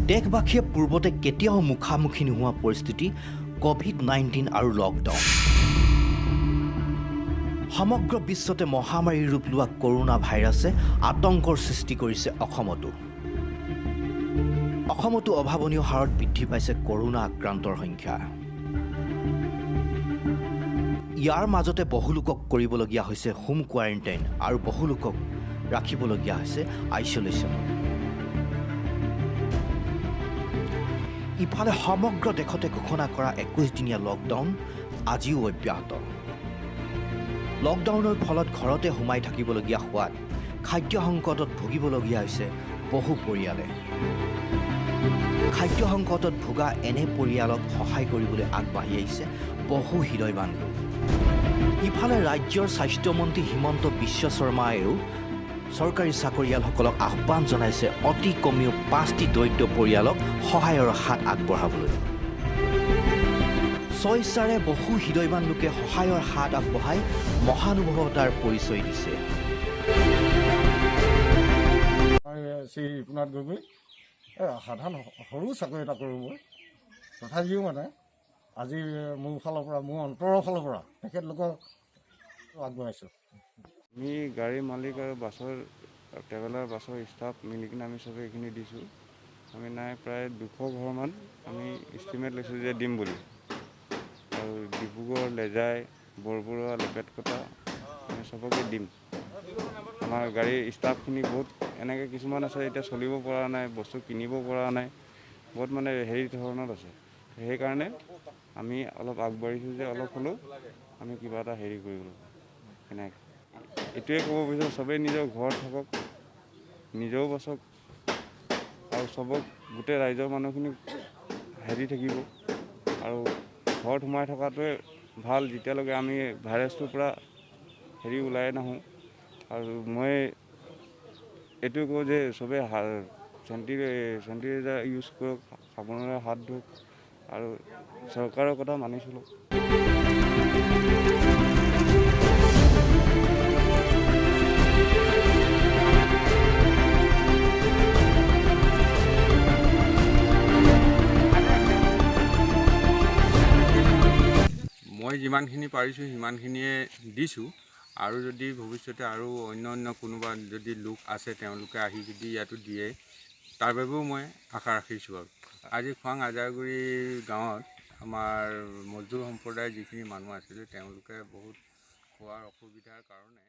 দেশবাসীয়ে পূৰ্বতে কেতিয়াও মুখামুখি নোহোৱা পৰিস্থিতি ক'ভিড-19 আৰু লকডাউন। সমগ্ৰ বিশ্বতে মহামাৰীৰ ৰূপ লোৱা কৰোণা ভাইৰাছে আতংকৰ সৃষ্টি কৰিছে অসমতো। অসমতো অভাৱনীয় হাৰত বৃদ্ধি পাইছে কৰোণা আক্ৰান্তৰ সংখ্যা। ইয়াৰ মাজতে বহু লোকক কৰিবলগীয়া হৈছে হোম কোৱাৰেণ্টাইন আৰু বহু লোকক ৰাখিবলগীয়া হৈছে আইচলেশ্যনত। ইফালে সমগ্ৰ দেশতে ঘোষণা কৰা 21 দিনীয়া লকডাউন আজিও অব্যাহত। লকডাউনৰ ফলত ঘৰতে সোমাই থাকিবলগীয়া হোৱাত খাদ্য সংকটত ভুগিবলগীয়া হৈছে বহু পৰিয়ালে। খাদ্য সংকটত ভোগা এনে পৰিয়ালক সহায় কৰিবলৈ আগবাঢ়ি আহিছে বহু হৃদয়বান লোক। ইফালে ৰাজ্যৰ স্বাস্থ্যমন্ত্ৰী হিমন্ত বিশ্ব শৰ্মায়েও চৰকাৰী চাকৰিয়ালসকলক আহ্বান জনাইছে অতি কমেও পাঁচটি দৰিদ্ৰ পৰিয়ালক সহায়ৰ হাত আগবঢ়াবলৈ। স্বইচ্ছাৰে বহু হৃদয়বান লোকে সহায়ৰ হাত আগবঢ়াই মহানুভৱতাৰ পৰিচয় দিছে। মই শ্ৰী ৰিপুনাথ গগৈ, এই সাধাৰণ সৰু চাকৰি এটা কৰোঁ মই। তথাপিও মানে আজি মোৰ ফালৰ পৰা, মোৰ অন্তৰৰ ফালৰ পৰা তেখেতলোকক আগবঢ়াইছোঁ। আমি গাড়ীৰ মালিক আৰু বাছৰ ট্ৰেভেলাৰ, বাছৰ ষ্টাফ মিলি কিনে আমি চবেই এইখিনি দিছোঁ। আমি নাই প্ৰায় 200 ঘৰমান আমি ইষ্টিমেট লৈছোঁ যে দিম বুলি। আৰু ডিব্ৰুগড়, লেজাই, বৰবৰুৱা, লেপেটকটা আমি চবকে দিম। আমাৰ গাড়ীৰ ষ্টাফখিনি বহুত এনেকৈ কিছুমান আছে, এতিয়া চলিব পৰা নাই, বস্তু কিনিব পৰা নাই, বহুত মানে হেৰি ধৰণত আছে। সেইকাৰণে আমি অলপ আগবাঢ়িছোঁ যে অলপ হ'লেও আমি কিবা এটা হেৰি কৰিবলৈ। সেনেকৈ এইটোৱে ক'ব বিচাৰোঁ, চবেই নিজৰ ঘৰত থাকক, নিজেও বাচক আৰু চবক, গোটেই ৰাইজৰ মানুহখিনিক হেৰি থাকিব। আৰু ঘৰত সোমাই থকাটোৱে ভাল, যেতিয়ালৈকে আমি ভাইৰাছটোৰ পৰা হেৰি ওলাই নাহোঁ। আৰু মই এইটোৱে কওঁ যে চবেই চেনিটাইজাৰ ইউজ কৰক, চাবোনেৰে হাত ধুওক আৰু চৰকাৰৰ কথা মানি চলক। মই যিমানখিনি পাৰিছোঁ সিমানখিনিয়ে দিছোঁ। আৰু যদি ভৱিষ্যতে আৰু অন্য অন্য কোনোবা যদি লোক আছে, তেওঁলোকে আহি যদি ইয়াতো দিয়ে, তাৰ বাবেও মই আশা ৰাখিছোঁ। আৰু আজি খোৱাং আজাৰগুৰি গাঁৱত আমাৰ মজদুৰ সম্প্ৰদায়ৰ যিখিনি মানুহ আছিলে, তেওঁলোকে বহুত খোৱাৰ অসুবিধাৰ কাৰণে